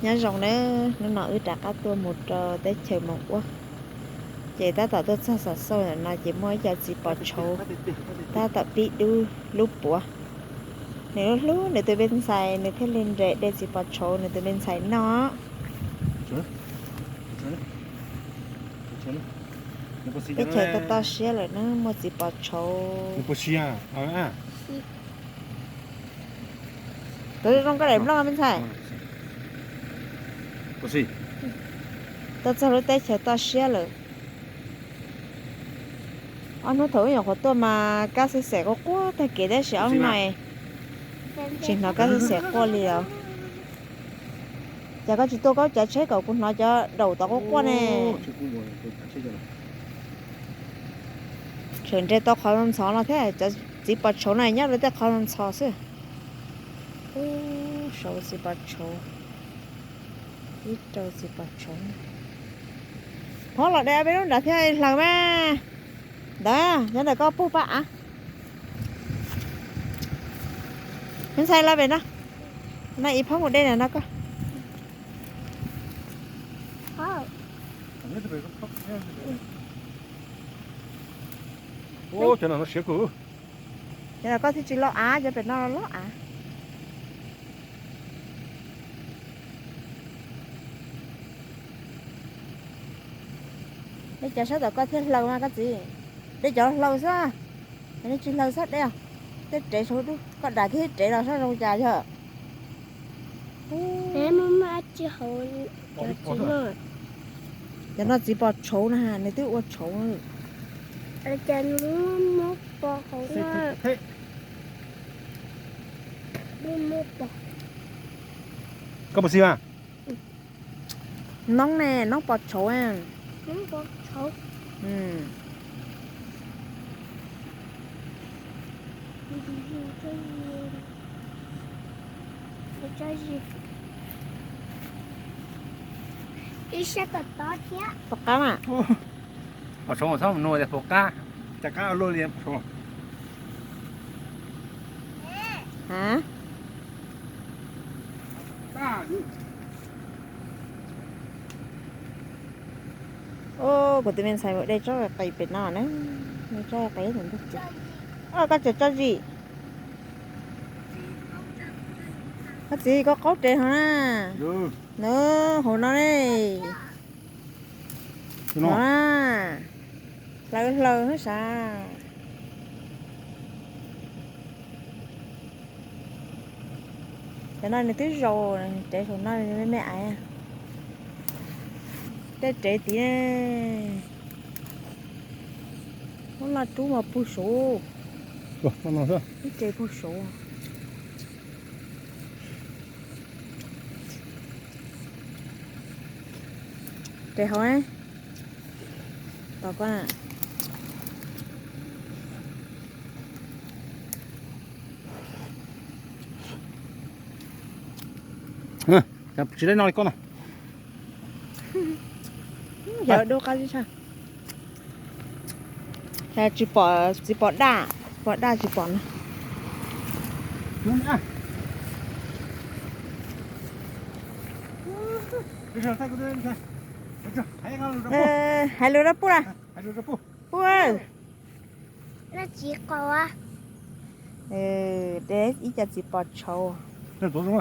Nyob zoo nawb, hnub no wb rov qab tuaj mus rau teb chaws Moos Uab, ces tab tom tuaj txog xov xauj ntawm no ces muaj ib co txiv pos tshauv tab tom pib dub lub puav. Nws lub hlub nws tus me ntxhais, nws thiaj li nres de txiv pos tshauv nws tus me ntxhais noj. Teb chaws toj toj siab lawm na, muaj txiv pos tshauv. Tus zoo zoo koj daim nplooj me ntxhais. Tuaj txog lub teb chaws toj siab lawm. Ob hnub thaum wb nyuam qhuav tuaj mas kab xwb xem quaj quaj tag kev tab sis ob hnub no tsis hnov kab xwb xem quaj li os. Cas koj tsis tuaj koj cav tsheb kom kuv hnov cov daum tod quaj quaj ne? Tseem nres tau qhov ntxhov no thiab, cov txiv pos tshauv no nyob rau tej qhov ntxhov xwb. Ub, saud txiv pos tshauv, ib rau txiv pos tshauv. Hov los de ob peb lub nrad thiab hlaws mas. Ntawd, nyob ntawm koj puag pab av. Me ntxhais los pem no, no ib phob mus de ntawm no koj. Ub, cov no siav kawg. Cov no koj thiaj tsis loj av, cov pem no loj av. De cov sab tom koj thiaj hlaws mas koj txiv. De cov hlaws xwb, cov nej tsis hlaws xwb de os. Tej rev saum dub, koj dam kiag rev los saib zoo cas yog. Cov no txiv pos tshauv na, nws twb ua tshauv. Koj puas xis mas? Noob ne, noob pos tshauv. Ib sab tom tod thiab. Pos qab mas. Pos tshauv txhob mus nug tias pos qab. Cas qab luaj li pos tshauv. Ha? Kuv tus me ntxhais mus de tsob qis pem no na, tsob qis ntawm ntug. Koj tseem tso zis. Koj txiv, koj qaub rev hauv na. Nws hauv no ne. No, hlaws hlaws na sav. Cov no nws twb zaus, rev saum no me me aiv. Tej rev tid, lub loj rub mas puag saud. Ib rev puag saud. Rev hauv, tos koj. Tsis deb no li koj na. Yog dub qab tsis tshaj. Tsis pom, txiv pos daj, pos daj tsis pom no. Hais lus rau puj na. Puj, de ib co txiv pos tshauv. Tsob no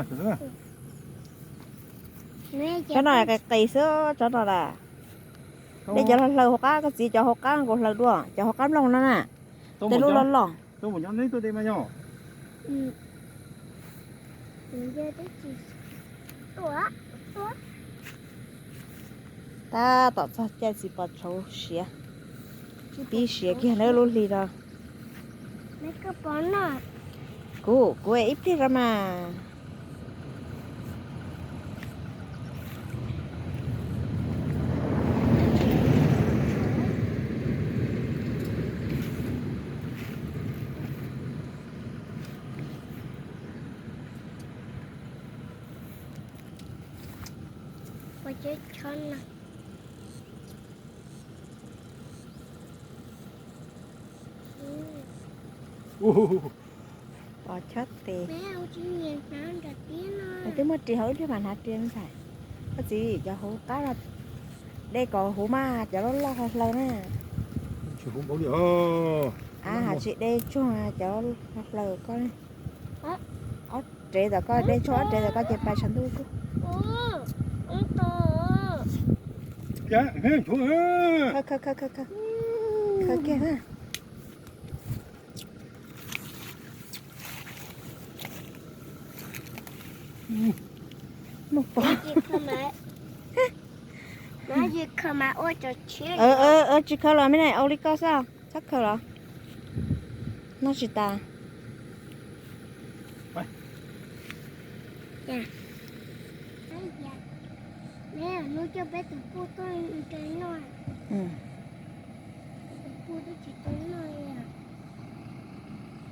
qis qis xwb tsob no las. De cov hlaws hauv qab, koj txiv cov hauv qab nkaus hlaws dua, cov hauv qab nplooj no na. Tej lub loj loj. Tab tom txog caij txiv pos tshauv siav, pib siav kiag na lub hli no. Kuv, kuv ib pliag rau mas. Pos chob tes. Twb muaj ris hauv ib pliag mas hnav ris me ntxhais. Koj txiv, cov huv qab no de kom huv mas cov loj loj hlaws hlaws na. A, hais tsis de tsuag cov hlaws koj. Ob rev tom koj, de tshuaj ob rev tom koj ces pais tshav ntuj. Khaws kiag na. Muaj pov. Tsis khaws los me ne, ua li koj xwb, txhob khaws los. Noj tsis tas. Hnub coj peb tus puj tuaj nrog noj. Tus puj twb tsis tau noj li.